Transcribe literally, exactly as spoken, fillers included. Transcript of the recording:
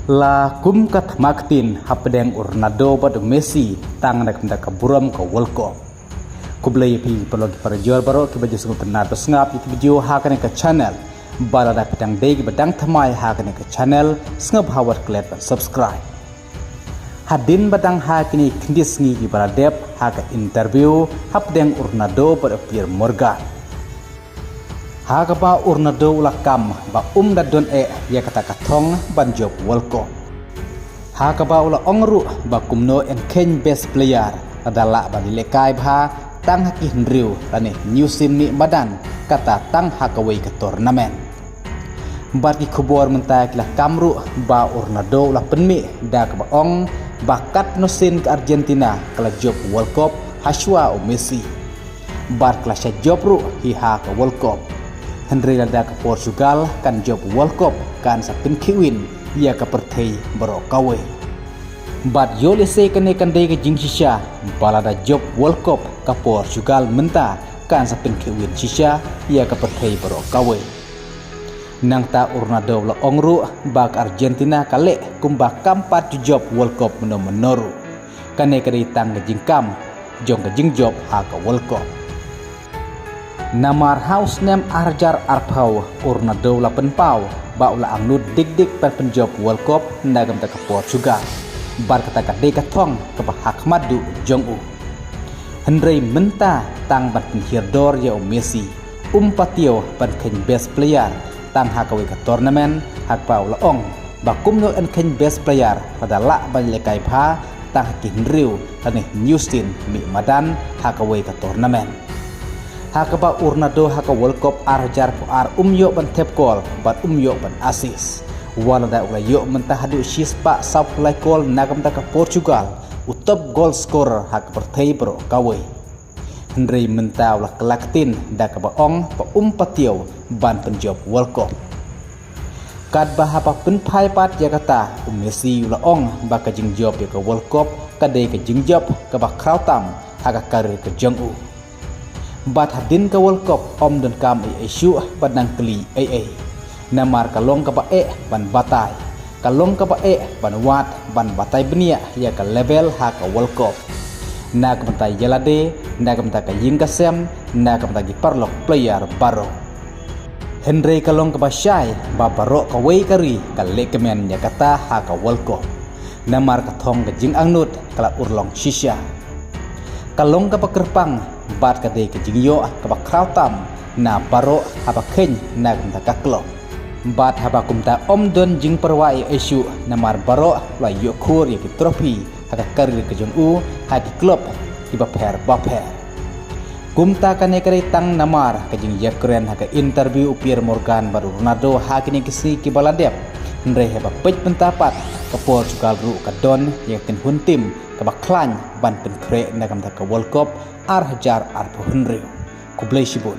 La kum ka thma ktien hapdeng u Ronaldo bad u Messi tang na ka bynta ka burom ka World Cup. Khublei ïa phi paralok ki parajor baroh kiba ju sngewtynnad ba sngap ïa ki video ha kane ka channel. Ba lada phi dang dei kiba dang thymmai ha kane ka channel, sngewbha wat klet ban subscribe. Hadien ba dang ha kine ki khyndiat sngi kiba la dep ha ka interview hapdeng u Ronaldo bad u Piers Morgan, ha kaba u Ronaldo u la kam ba um da don eh ïa kata ka thong ban jop World Cup, ha kaba u la ong ruh ba kumno yn kheiñ best player lada lah ban ïalehkai bha tang ha ki hynriew lane hynñiew sien mih madan, kata tang ha kawei ka tournament. Bad ki khubor mynta ki la kam ruh ba u Ronaldo u la pynmih da kaba ong ba katno sien ka Argentina ka la jop World Cup hashwa u Messi. Bad ka la shah jop ruh hi ha ka World Cup. Hynrei lada ka Portugal kan jop World Cup kan sa pynkhih win ïa ka pyrthei baroh kawei. Bad ïoh lehse kane kan dei ka jingshisha ba lada jop World Cup ka Portugal mynta kan sa pynkhih win shisha ïa ka pyrthei baroh kawei. Nangta u Ronaldo u la ong ruh ba ka Argentina ka leh kumba kam pat ju jop World Cup mynno mynno ruh. Kane ka dei tang ka jingkam jong ka jingjop ha ka World Cup. Namar ha u snem ar hajar arphew u Ronaldo u la pynpaw ba u la angnud dik dik ban pynjop World Cup na ka bynta ka Portugal. Bad kata ka dei ka thong kaba ha khmat duh jong u. Hynrei mynta tang ban pynhiar dor ïa u Messi, um patiew ban kheiñ best player tang ha kawei ka tournament, ha kaba u la ong ba kumno yn kheiñ best player lada lah ban ïalehkai bha tang ha ki hynriew lane hynñiew sien mih madan ha kawei ka tournament. Ha kaba u Ronaldo ha ka World Cup ar hajar arphew ar um ïoh ban thep kol bad um ïoh ban assist. Wat lada u la ïoh mynta haduh shispah sawphew lai kol na ka bynta ka Portugal, u top goal scorer ha ka pyrthei baroh kawei. Hynrei mynta u la kylla ktien da kaba ong ba um patiew ban pynjop World Cup. Katba haba pynphai pat ïa kata, u Messi u la ong ba ka jingjop ïa ka World Cup ka dei ka jingjop kaba khraw tam ha ka career ka jong u. Bad hadien ka World Cup ym donkam ei ei shuh ban nang kylli ei ei. Namar ka long kaba eh ban batai, ka long kaba eh ban wad ban batai bniah ïa ka level ha ka World Cup, na ka bynta ïa lade, na ka bynta ka ïing ka sem, na ka bynta ki paralok player baroh. Hynrei ka long kaba shai ba baroh kawei ka ri ka leh kmen ïa kata ha ka World Cup. Namar ka thong ka jingangnud ka la urlong shisha. Ka long kaba kyrpang bad ka dei ka jingïoh kaba khraw tam na baroh haba kheiñ na ka bynta ka club. Bad haba kumta ym don jingpyrwa ei ei shuh namar baroh la ïoh khur ïa ki trophy ha ka career ka jong u ha ki club kiba pher bapher. Kumta kane ka dei tang namar ka jingïakren ha ka interview u Piers Morgan bad u Ronaldo ha kine ki sngi kiba la dep. Hynrei haba peit mynta pat, ka Portugal ruh ka don ïa ka kynhun team kaba khlaiñ ban pynkhreh na ka bynta ka World Cup ar hajar arphew hynriew. Khublei shibun.